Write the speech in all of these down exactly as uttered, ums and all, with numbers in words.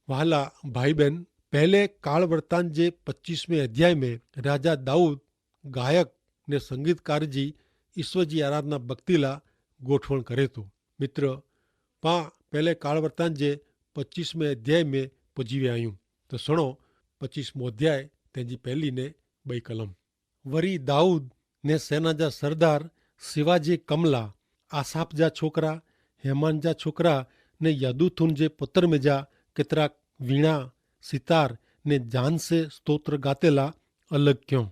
વહાલા ભાઈબેન, પહેલે કાળવર્તાન જે પચ્ચીસમે અધ્યાય મેં રાજા દાઉદ ગાયક ને સંગીતકાર જી ઈસ્વર જી આરાધના ભક્તિલા ગોઠવણ કરે તો. મિત્ર, પા પહેલે કાળવર્તાન જે પચ્ચીસમે અધ્યાય મેં પજીવે આયું. તો સણો, પચ્ચીસમો અધ્યાય તેની પહેલી ને બઈ કલમ. વરી દાઉદ ને સેના જા સરદાર સિવાજી કમલા, આસાફ જા છોકરા, હેમાન જા છોકરા ને યદુથુન જે પુતર મેં જા કેતરા વીણા, સિતાર ને જાન સે સ્તોત્ર ગાતેલા અલગ ક્યો.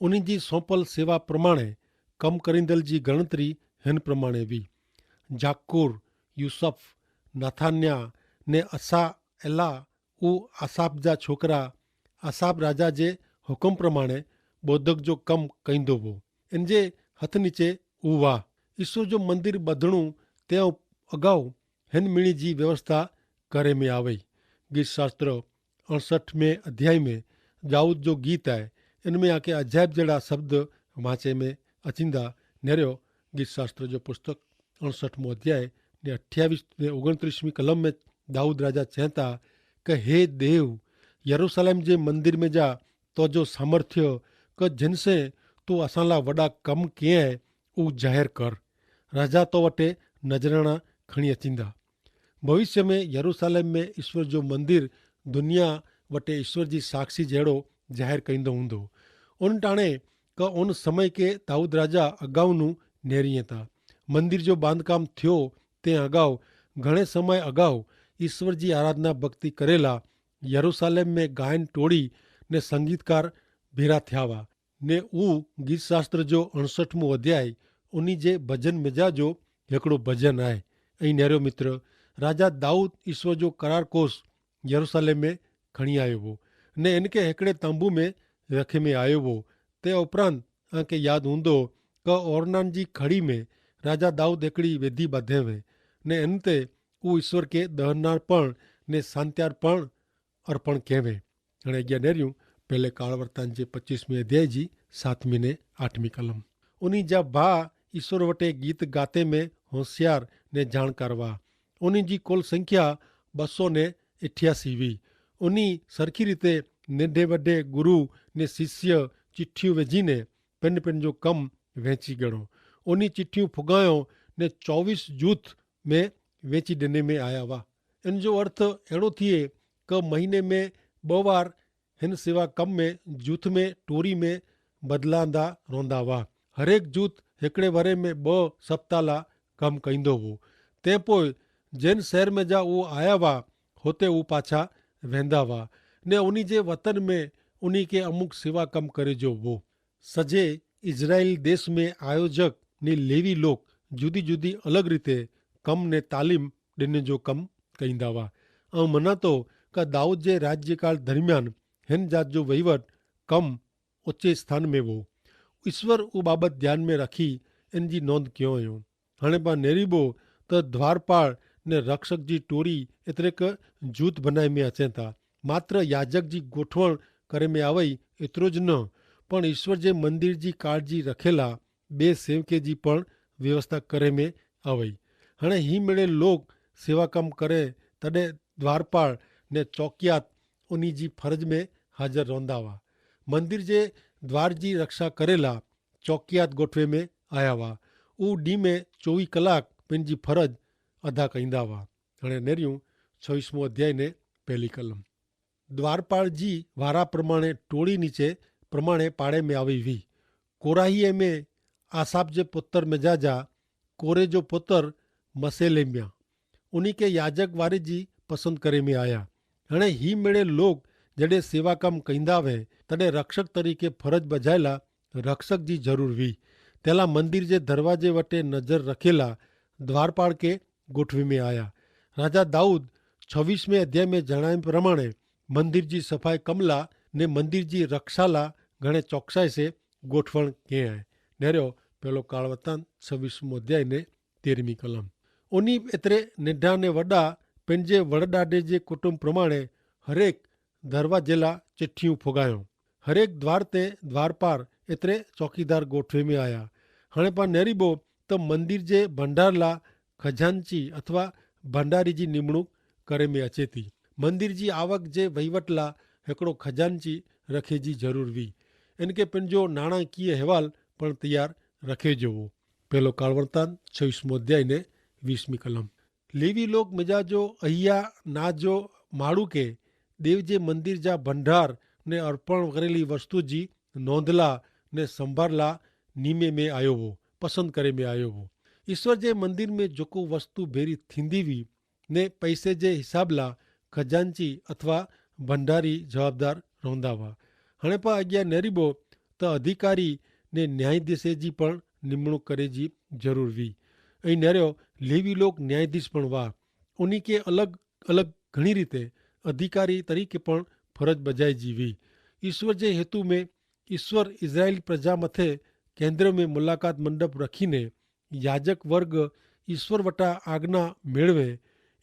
ઉની જી સોંપલ સેવા પ્રમાણે કમ કરીંદલ જી ગણતરી હેન પ્રમાણે વી. જાકુર, યુસફ, નાથાન્યા ને અસા એલા ઉ આસાફ જા છોકરા, આસાફ રાજા જે હુકમ પ્રમાણે બોધક જો કમ કઈંદો વો. એન જે હથ નીચે ઉવા ઈસુ જો મંદિર બધણું તે અગાઉ હેન મિણી જી વ્યવસ્થા કરે મેં આવે. ગીતશાસ્ત્ર અણસઠ મેં અધ્યાય મેં દાઉદ જો ગીત આય. એન મેં આકે અજાયબ જેડા શબ્દ વાંચે મેં અચિંદા. નેર્યો ગીતશાસ્ત્ર જો પુસ્તક અણસઠ મો અધ્યાય ને અઠ્યાવીસ ને ઓગણત્રીસમી કલમ મેં દાઉદ રાજા ચેંતા કે હે દેવ, યરૂસાલેમ જે મંદિર મેં જા તો જો સામર્થ્ય કે જેનસે તું અસાંલા વડા કમ કિયા હૈ ઉ જાહેર કર. રાજા તો વટે નજરાણા ખણી અચિંદા. ભવિષ્ય મેં યરૂસાલેમ મેં ઈસ્વર જો મંદિર દુનિયા વટે ઈસ્વર જી સાક્ષી જેડો જાહેર કઈંદો હુંદો. ઉન ટાણે કે ઉન સમય કે દાઉદ રાજા અગાઉનું નેરી હતા. મંદિર જો બાંધકામ થયો તે અગાઉ ઘણે સમય અગાઉ ઈસ્વર જી આરાધના ભક્તિ કરેલા યરૂસાલેમ મેં ગાયન ટોળી ને સંગીતકાર ભેરા થ્યાવા. ને ઉ ગીતશાસ્ત્ર જો અણસઠમો અધ્યાય ઉની જે ભજન મેજા જો હેકડો ભજન આય. અહીં નેરો મિત્ર, રાજા દાઉદ ઈસ્વર જો કરારકોષ યરૂસાલેમ મેં ખણી આયો વો ને એનકે હેકડે તંબુ મેં રખે મેં આયો વો. તે ઉપરાંત આંકે યાદ હુંદો કે ઓરનાન જી ખડી મેં રાજા દાઉદ હેકડી વેધી બાધે વે ને એન તે ઉ ઈસ્વર કે દહનાર પણ ને સાંત્યાર પણ અર્પણ કહેવે. અને અજ્ઞા નેર્યું પહેલે કાળવર્તાન જે પચ્ચીસમી અધ્યાય જી સાતમી ને આઠમી કલમ. ઉની જા ભા ઈસ્વર વટે ગીત ગાતે મેં હોંસિયાર ને જાણકારવા. ઉની જી કોલ સંખ્યા બસો ને ઇઠ્યાસી વી. ઉની સરખી રીતે નેઢે વઢે ગુરુ ને શિષ્ય ચિઠ્ઠિયું વેજીને પેન પેન જો કમ વહેંચી ગણો. ઉની ચિઠ્ઠિયું ફુગાયો ને ચોવીસ જૂથ મેં વેચી દેને મેં આયા વા. એન જો અર્થ એડો થિયે કે મહિને મેં બવાર હેન સેવા કમ મેં જૂથ મેં ટોરી મેં બદલાંદા રોંદા વા. હરેક જૂથ હેકડ઼ે વરે મેં બહ સપ્તાલા કમ કઈંદો વો. તે પોય જેન શહેર મેં જા ઉ આયા વા હોતે ઉ પાછા વહેંદા વા. ને ઉની જે વતન મેં ઉની કે અમુક સેવા કમ કરે જો વો. સજે ઇઝરાઇલ દેશ મેં આયોજક ને લેવી લોક જુદી જુદી અલગ રીતે કમ ને તાલીમ દેને જો કમ કઈંદા વા. અવ મનાતો કા દાઉદ જે રાજ્યકાળ ધરમિયાન હેન જાત જો વહીવટ કમ ઓચ્ચે સ્થાન મેં વો. ઇશ્વર ઉ બાબત ધ્યાન મેં રાખી એન જી નોંધ ક્યો અયો. હણે પા નેરીબો તો ધ્વારપાળ ને રક્ષક જી ટોરી એતરે કે જૂથ ભનાઈ મેં અચેતા. માત્ર યાજક જી ગોઠવણ કરે મેં આવય એતરો જ ન, પણ ઇશ્વર જે મંદિર જી કાળજી રખેલા બે સેવકે જી પણ વ્યવસ્થા કરે મેં આવય. હણે હી મેળે લોક સેવા કમ કરે તદે ધ્વારપાળ ને ચોકિયાત ઉની જી ફરજ મેં હાજર રોંધાવા. મંદિર જે દ્વાર જી રક્ષા કરેલા ચોકિયાત ગોઠવે મેં આયા વા. ઉ ડી મેં ચોવી કલાક પેનજી ફરજ અધા કઈંદા વા. હણે નેર્યું છવીસમો અધ્યાય ને પહેલી કલમ. દ્વારપાળ જી વારા પ્રમાણે ટોળી નીચે પ્રમાણે પાડે મેં આવી વી. કોરાહી મેં આસાફ જે પુતર મેં જા જા કોરે જો પુતર મસેલેમ્યા ઉની કે યાજક વારે જી પસંદ કરે મેં આયા. હણે હી મેળે લોગ જડે સેવા કમ કઈંદા વૈ તડે રક્ષક તરીકે ફરજ બજાયેલા રક્ષક જી જરૂર વી. તેલા મંદિર જે દરવાજે વટે નજર રખેલા દ્વારપાળ કે ગોઠવી મેં આયા. રાજા દાઉદ છવીસ મેં અધ્યાય મેં જણાય પ્રમાણે મંદિર જી સફાઈ કમલા ને મંદિર જી રક્ષાલા ઘણે ચોકસાઈ સે ગોઠવણ કે હૈ. નેરો પહેલો કાળવર્તાન છવીસ મું અધ્યાય ને તેરમી કલમ. ઉની એતરે નેઢા ને વડા પેનજે વડડાડે જે કુટુંબ પ્રમાણે હરેક ધરવાજેલા ચિઠ્ઠિયું ફોગાયો. હરેક દ્વાર તે દ્વારપાર એતરે ચોકીદાર ગોઠવે મેં આયા. હણે પા નેરીબો તો મંદિર જે ભંડારલા ખજાનચી અથવા ભંડારી જી નિમણૂક કરે મેં અચેતી. મંદિર જી આવક જે વહીવટલા હેકડો ખજાનચી રખે જી જરૂર વી. એન કે પન જો નાણાંકીય હેવાલ પણ તૈયાર રખે જો વો. પહેલો કાળવર્તાન છવીસમો અધ્યાય ને વીસમી કલમ. લેવી લોક મેજા જો અહિયા ના જો માડૂ કે દેવ જે મંદિર જા ભંડાર ને અર્પણ કરેલી વસ્તુ જી નોંધલા ને સંભારલા નીમે મેં આયો વો, પસંદ કરે મેં આયો વો. ઈસ્વર જે મંદિર મેં જોકો વસ્તુ ભેરી થીંદી વી ને પૈસે જે હિસાબલા ખજાનચી અથવા ભંડારી જવાબદાર રોંધા વા. હણે પા અગિયા નેરીબો તો અધિકારી ને ન્યાયાધીશે જી પણ નિમણૂક કરે જી જરૂર વી. અહીં નેર્યો લેવી લોક ન્યાયાધીશ પણ વા. ઉની કે અલગ અલગ ઘણી રીતે અધિકારી તરીકે પણ ફરજ બજાઈ જી વી. ઈસ્વર જે હેતુ મેં ઈસ્વર ઇઝરાયેલ પ્રજા મતે કેન્દ્ર મેં મુલાકાત મંડપ રખીને યાજક વર્ગ ઈસ્વર વટા આજ્ઞા મેળવે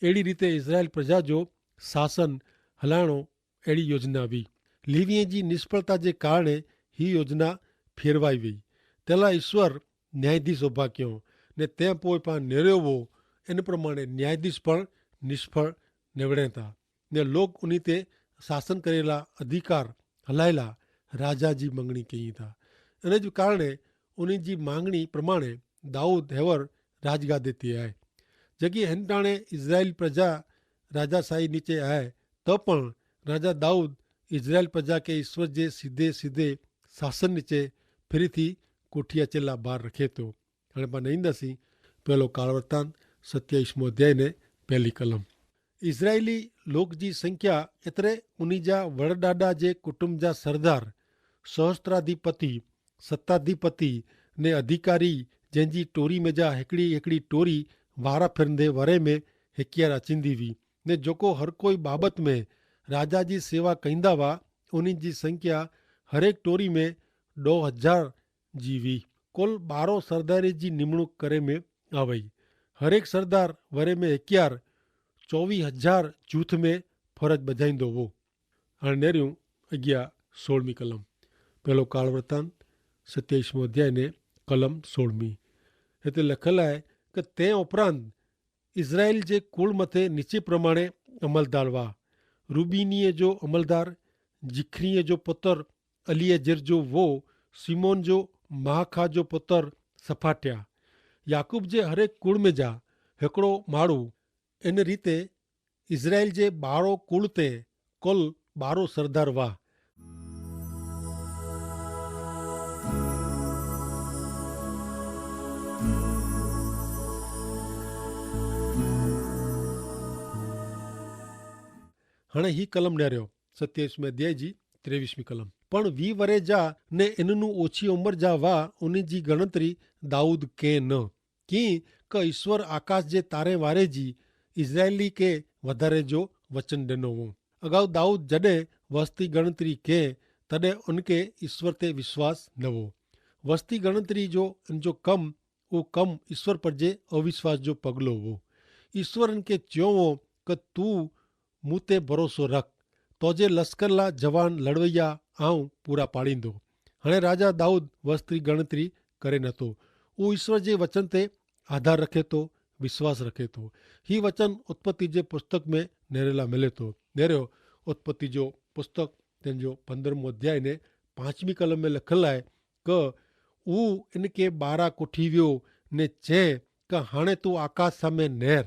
એડી રીતે ઇઝરાયેલ પ્રજા જો શાસન હલાણો એડી યોજના વી. લેવીએ જી નિષ્ફળતા જે કારણે હી યોજના ફેરવાઈ વય. તેલા ઈસ્વર ન્યાયાધીશ ઉભા ક્યો ને તે પોય પા નેરેવો. એન પ્રમાણે ન્યાયાધીશ પણ નિષ્ફળ નેવડેતા ને લોક ઉની તે શાસન કરેલા અધિકાર હલાયેલા રાજા જી મંગણી કહીં થા. અને જ કારણે ઉની જી માંગણી પ્રમાણે દાઉદ હેવર રાજગાદે તે આય. જગી હેનટાણે ઇઝરાયેલ પ્રજા રાજાશાહી નીચે આય, તો પણ રાજા દાઉદ ઇઝરાયેલ પ્રજા કે ઈસ્વર જે સીધે સીધે શાસન નીચે ફિરીથી કોઠિયા ચેલા બાર રખે તો. હણે પા નહીંદા સી પહેલો કાળવર્તાન સત્યાઈસમો અધ્યાય ને પહેલી કલમ. ઇઝરાયેલી લોક જી સંખ્યા એતરે ઉની જા વરડાડા જે કુટુંબ જા સરદાર, સહસ્ત્રાધિપતિ, સત્તાધિપતિ ને અધિકારી જેન જી ટોરી મેં જા હેકડી હેકડી ટોરી વારા ફેરંદે વરે મેં હેકિયાર અચિંદી વી. ને જોકો હર કોઈ બાબત મેં રાજા જી સેવા કહીંદા વા ઉની જી સંખ્યા હરેક ટોરી મેં દો હજાર જી વી. કુલ બારો સરદારી જી નિમણૂક કરે મેં આવય. હરેક સરદાર વરે મેં હેકિયાર ચોવી હજાર જૂથ મેં ફરજ બજાઈંદો વો. હણ નેર્યું અગિયા સોળમી કલમ. પહેલો કાળવર્તાન સત્યાઈસમો અધ્યાય ને કલમ સોળમી. હેતે લખેલા હૈ કે તે ઉપરાંત ઇઝરાયેલ જે કુળ મતે નીચે પ્રમાણે અમલદાર વા. રૂબીનીએ જો અમલદાર, જિખરીએ જો પુતર અલિયજેર જો વો સિમોન જો મહાખા જો પુતર સફાટ્યા. યાકૂબ જે હરેક કુળ મેં જા હેકડો માળું. એન રીતે ઇઝરાયેલ જે બારો કુળ તે કુલ બારો સરદાર વા. હણે હી કલમ નેર્યો સત્યાઈસ મેં અધ્યાય જી ત્રેવીસ મી કલમ. પણ વી વરે જા ને એનનું ઓછી ઉંમર જા વા ઉની જી ગણતરી દાઉદ કે ન. કિંક ઈસ્વર આકાશ જે તારે વારે જી ઇઝરાયેલી કે વધારે જો વચન ડેનો વો. અગાઉ દાઉદ જડે વસ્તી ગણતરી કે તદે ઉનકે ઈસ્વર તે વિશ્વાસ નવો. વસ્તી ગણતરી જો અનજો કમ ઉકમ ઈસ્વર પર જે અવિશ્વાસ જો પગલો વો. ઈસ્વર અનકે ચ્યોવો કે તું મુતે ભરોસો રખ. તોજે લસ્કરલા જવાન લડવૈયા આઉં પૂરા પાડીંદો. હણે રાજા દાઉદ વસ્ત્રી ગણતરી કરે નતો. ઉ ઈસ્વર જે વચન તે આધાર રખે તો, વિશ્વાસ રખે તો. હી વચન ઉત્પત્તિ જે પુસ્તક મેં નેરેલા મેલે તો. નેર્યો ઉત્પત્તિ જો પુસ્તક તેનજો પંદ્રહ મો અધ્યાય ને પાંચમી કલમ મેં લખેલા હૈ કે ઉ એનકે બારા કોઠી વ્યો ને ચે કે હાણે તું આકાશ સામે નેર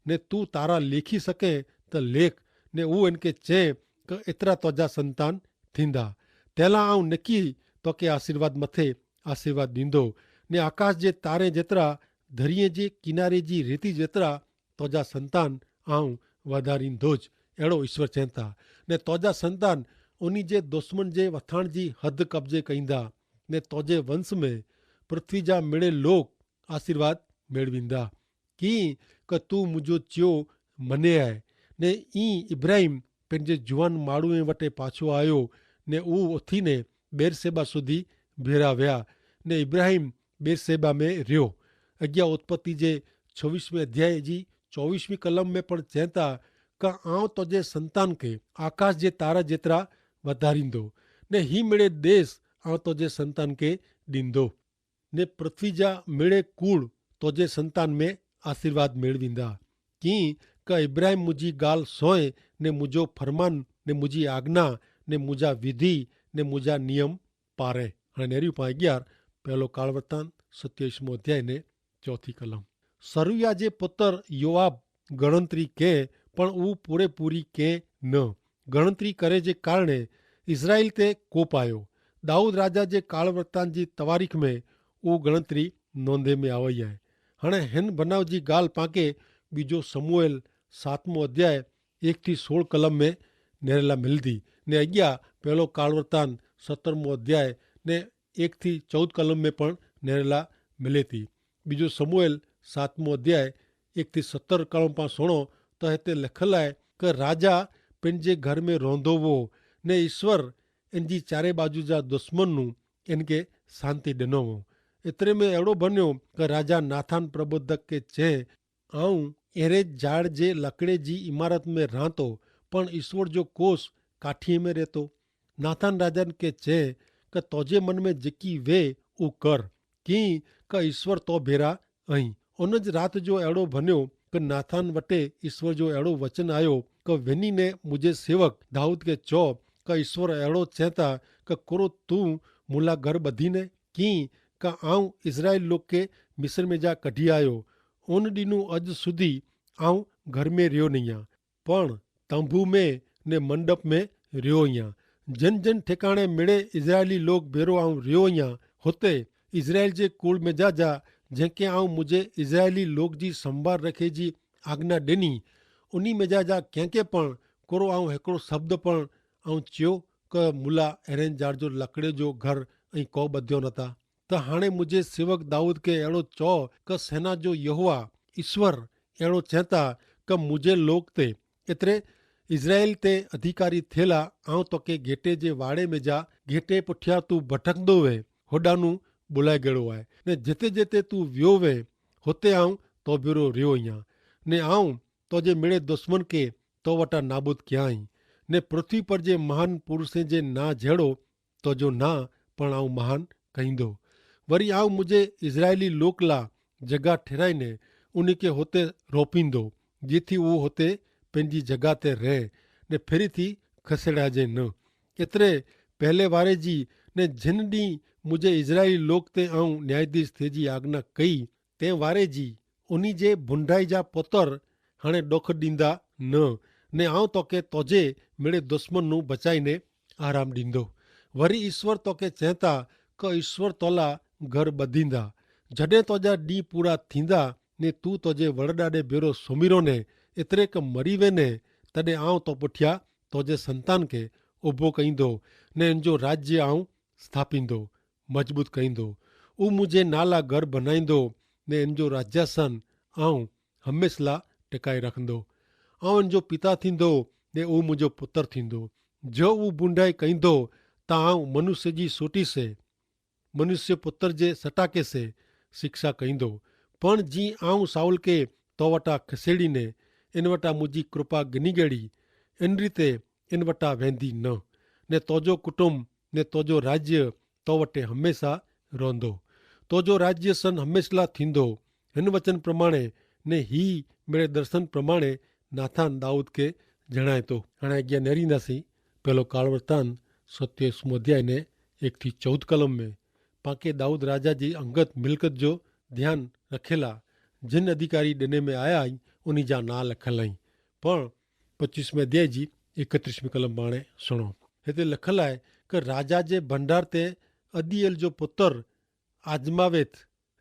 ને તું તારા લેખી સકે તો લેખ. ને ઉ એનકે ચે કે એતરા તોજા સંતાન થીંદા તેલા આઉં નકી તોકે આશીર્વાદ મતે આશીર્વાદ દીંદો. ને આકાશ જે તારે જેતરા ધરિયે જે કિનારે જી રેતી જેતરા તોજા સંતાન આઉં વધારીંદો જ. એડો ઈસ્વર ચેંતા ને તોજા સંતાન ઉની જે દુશ્મન જે વથાણ જી હદ કબજે કઈંદા. ને તોજે વંશ મેં પૃથ્વી જા મેળે લોક આશીર્વાદ મેળવીંદા. કિંક તું મુજો ચ્યો મને આય. ને ઈ ઇબ્રાહિમ પેનજે જુવાન માળુએ વટે પાછો આયો. ને ઉ ઓથી ને બેરસેબા સુધી ભેરા વ્યા. ને ઇબ્રાહિમ બેરસેબા મેં રહ્યો. અગિયા ઉત્પત્તિ જે છવીસ મેં અધ્યાય જી ચોવીસ મી કલમ મેં પણ ચેંતા કા આવ તોજે સંતાન કે આકાશ જે તારા જેતરા વધારીંદો. ને હી મેળે દેશ આવ તોજે સંતાન કે દીંદો. ને પૃથ્વી જા મેળે કૂળ તોજે સંતાન મેં આશીર્વાદ મેળવીંદા. કિંક કે ઇબ્રાહિમ મુઝે ગાલ સોય, ને મુઝે ફરમાન, ને મુઝે આજ્ઞા, ને મુઝે વિધિ, ને મુઝે નિયમ પારે. અને નેરી પાં અગિયાર, પહેલો કાળવર્તાન સત્યાઈસમો અધ્યાય ને ચોથી કલમ. સરુયા જે પુતર યોઆબ ગણતરી કે, પણ ઉં પૂરેપૂરી કે ન ગણતરી કરે જે કારણે ઇઝરાઇલ તે કોપ આયો. દાઉદ રાજા જે કાળવર્તાન જી તવારીખ મેં ઉં ગણતરી નોંધે મેં આવય હૈ. હણે હેન ભનાવ જી ગાલ પાંકે બીજો સમૂએલ સાતમો અધ્યાય એક થી સોળ કલમ મેં નેરેલા મિલદી, ને અગિયા પહેલો કાળવર્તાન સત્તરમો અધ્યાય ને એક થી ચૌદ કલમ મેં પણ નેરેલા મિલેતી. બીજો સમૂએલ સાતમો અધ્યાય એક થી સત્તર કલમ પાં સુણો, તો હેતે લખેલા હૈ કે રાજા પેનજે ઘર મેં રોંધો વો, ને ઈસ્વર એનજી ચારે બાજુ જા દુશ્મનનું એનકે શાંતિ ડેનો વો. એતરે મેં એડો ભન્યો કે રાજા નાથાન પ્રબોધક કે ચે, આઉં એરે જાડ જે લકડે જી ઇમારત મેં રાંતો, પણ ઈસ્વર જો કોષ કાઠી મેં રહેતો. નાથાન રાજાન કે ચે કે તોજે મન મેં જેકી વે ઉં કર, કિંક ઈસ્વર તો ભેરા અહીં. ઉન જ રાત જો એડો ભન્યો કે નાથાન વટે ઈસ્વર જો એડો વચન આયો કે વેની ને મુઝે સેવક દાઉદ કે ચો કે ઈસ્વર એડો ચેતા કે કોરો તું મુલા ઘર બધી ને કિંક આઉં ઇઝરાઇલ લોકે મિસર મેં જા કઢ઼ી આયો, ઉન દિનું અજ સુધી આઉં ઘર મેં રહ્યો નહિયા, પણ તંભુ મેં ને મંડપ મેં રહ્યો અહિયા. જેન જેન ઠેકાણે મેળે ઇઝરાઇલી લોક ભેરો આઉં રહ્યો અહિયા, હોતે ઇઝરાઇલ જે કુળ મેં જા જા જેંકે આઉં મુઝે ઇઝરાઇલી લોક જી સંભાર રખે જી આજ્ઞા દેની, ઉની મેં જા જા કેંકે પણ કોરો આઉં હેકડો શબ્દ પણ આઉં ચ્યો કે મુલા એરેન જાર જો લકડે જો ઘર અહીં કો બધ્યો નતા. તો હાણે મુઝે સેવક દાઉદ કે એડો ચો કે સેના જો યહોવા ઇશ્વર એડો ચેતા કે મુઝે લોક તે એતરે ઇઝરાયેલ તે અધિકારી થેલા આઉં તો કે ગેટે જે વાડે મેં જા ગેટે પઠ્યા તું ભટકદો વે હોડાનું બોલાઈ ગેડો આય, ને જેતે જેતે તું વ્યો વે હોતે આઉં તો ભેરો રહ્યો અહિયા, ને આઉં તો જે મેળે દુશ્મન કે તો વટા નાબૂદ ક્યાંય, ને પૃથ્વી પર જે મહાન પુરુષે જે ના જેડો તો જો ના પણ આઉં મહાન કહીંદો. વરી આઉં મુઝે ઇઝરાયેલી લોક લા જગા ઠેરાઈ ને ઉની કે હોતે રોપીંદો, જેથી ઉહ હોતે પેનજી જગા તે રહે ને ફેરી થી ખસેડા જે ન. એતરે પહેલે વારે જી ને જેન દી મુઝે ઇઝરાયેલી લોક તે આઉં ન્યાયાધીશ થે જી આજ્ઞા કઈ તે વારે જી ઉની જે ભુંડાઈ જા પોતર હણે ડોખ દીંદા ન, ને આઉં તો કે તોજે મેળે દુશ્મન નું બચાઈ ને આરામ દીંદો. વરી ઈસ્વર તો કે ચેંતા કે ઈસ્વર તોલા ઘર બધીંદા. જડે તોજા દી પૂરા થીંદા ને તું તોજે વરડાડે ભેરો સોમીરો ને એતરે કે મરી વે ને તદે આઉં તો પુઠ્યા તોજે સંતાન કે ઉભો કઈંદો, ને એનજો રાજ્ય આઉં સ્થાપીંદો, મજબૂત કઈંદો. ઉં મુઝે નાલા ઘર ભનાઈંદો, ને એનજો રાજ્યાસન આઉં હમેંસલા ટેકાઈ રખંદો. આઉં એનજો પિતા થીંદો, ને ઉં મુઝે પુતર થીંદો. જો ઉં બુંડાઈ કઈંદો, તા આઉં મનુષ્ય જી સોટી સે મનુષ્ય પુતર જે સટાકે સે શિક્ષા કઈંદો. પણ જી આઉં સાઉલ કે તો વટા ખસેડી ને એન વટા મુઝે કૃપા ગની ગેડી, એન રીતે એન વટા વેંધી ન, ને તોજો કુટુંબ ને તોજો રાજ્ય તો વટે હમેંસા રોંધો. તોજો રાજ્ય સન હમેંસલા થીંદો. હેન વચન પ્રમાણે ને હી મેળે દર્શન પ્રમાણે નાથાન દાઉદ કે જણાયતો. હણા અગિયા નેરી નાસી પહેલો કાળવર્તાન સત્યાઈસમો અધ્યાય ને એક થી ચૌદ કલમ મેં પાંકે દાઉદ રાજા જી અંગત મિલકત જો ધ્યાન રખેલા જેન અધિકારી ડેને મેં આયા હૈં ઉની જા ના લખેલ હૈં. પણ પચ્ચીસમે અધ્યાય જી એકત્રીસમી કલમ માણે સુણો. હેતે લખેલ હૈ કે રાજા જે ભંડાર તે અદિયલ જો પુતર આજમાવેત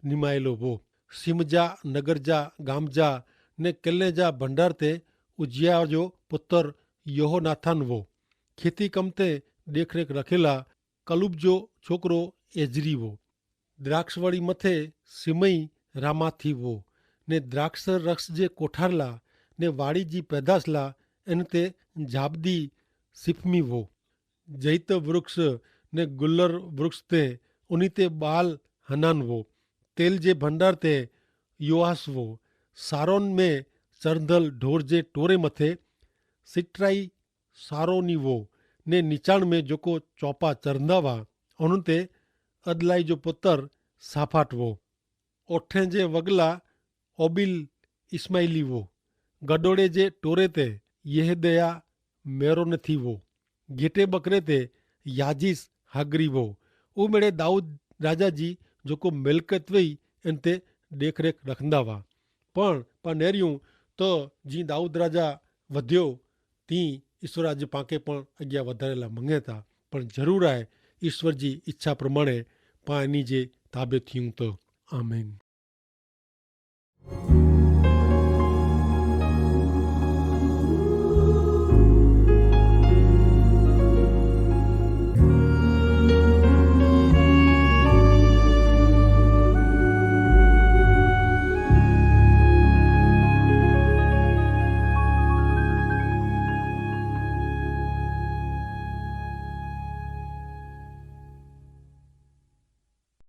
નિમાયેલો વો. સિમજા નગરજા ગામજા ને કેલ્લેજા ભંડાર તે ઉજિયા જો પુતર યહોનાથાન વો. ખેતી કમતે દેખરેખ રખેલા કલુબ જો છોકરો એજરી વો. દ્રાક્ષવાડી મતે સિમય રામાથી વો, ને દ્રાક્ષરક્ષ જે કોઠારલા ને વાડી જી પેદાસલા એન તે જાબદી સિફમી વો. જૈત વૃક્ષ ને ગુલ્લર વૃક્ષ તે ઉની તે બાલ હનાન વો. તેલ જે ભંડાર તે યોઆસ વો. સારોન મેં ચરંધલ ઢોર જે ટોરે મતે સિટ્રાઈ સારોની વો, ને નિચાણ મેં જોકો ચોપા ચરંધાવા અનુ તે અદલાઈ જો પુતર સાફાટ વો. ઓઠે જે વગલા ઓબિલ ઇસ્માઇલી વો. ગડોડે જે ટોરે તે યહ દયા મેરો નથી વો, ગેટે બકરે તે યાજીસ હાગરી વો. ઉમેડે દાઉદ રાજા જી જોકો મિલકત વય એન તે દેખરેખ રખંદા વા. પણ પા નેર્યું તો જી દાઉદ રાજા વધ્યો તી ઈસ્વર આજે પાંકે પણ અગિયા વધારેલા મંગેતા. પણ જરૂર આય ઈસ્વર જી ઇચ્છા પ્રમાણે પા એની જે તાબે થિયું તો. આમેન.